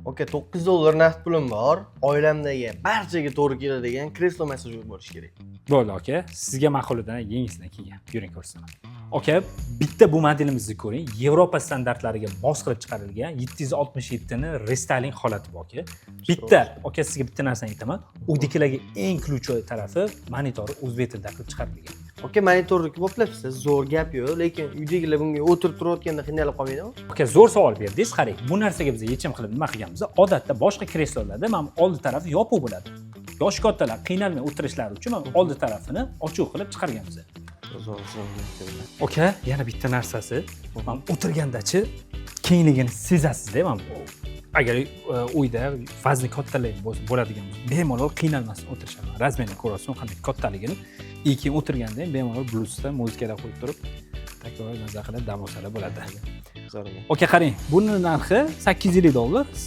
Aka, 9 dollar naqd pulim bor. Oilamdagi barchaga to'g'ri keladigan kreslo массажёр bo'lishi kerak. Bo'ldi, aka, sizga ma'qulidan yengisidan kelgan. Yuring, ko'rsataman. Aka, bitta bu modelimizni ko'ring, Yevropa standartlariga mos qilib chiqarilgan 767 ni рестайлинг holati bor, aka. Bitta, aka, sizga bitta narsani aytaman, uydagilarga eng ключевой tarafi monitori o'zbek tilida qilib chiqarilgan. Aka, monitorni boplabsiz, zo'r, gap yo'q, lekin uydagilar bunga o'tirib turayotganda qiynalib qolmaydimi? Aka, zo'r savol berdingiz. Qarang, bu narsaga biz yechim qilib nima qilganmiz? Odatda boshqa kreslolarda mana bu oldi tarafi yopiq bo'ladi. Yoshi kattalar qiynalmay o'tirishlari uchun mana bu oldi tarafini ochiq qilib chiqarganmiz. Zo'r, zo'r. Aka, yana bitta narsasi, mana o'tirgandachi kengligini sezasizda. Mana bu agar uyda vazni kattalar bo'ladigan bo'lsa, bemalol qiynalmasdan o'tirishadi. Размер ini ko'ryapsiz, qanday kattaligini. И keyin o'tirganda ham bemalol Bluetoothda muzikalar qo'yib turib, такой maza qilib dam olsalar bo'ladi. Zo'r. Aka, qarang, buni narxi 850 dollar.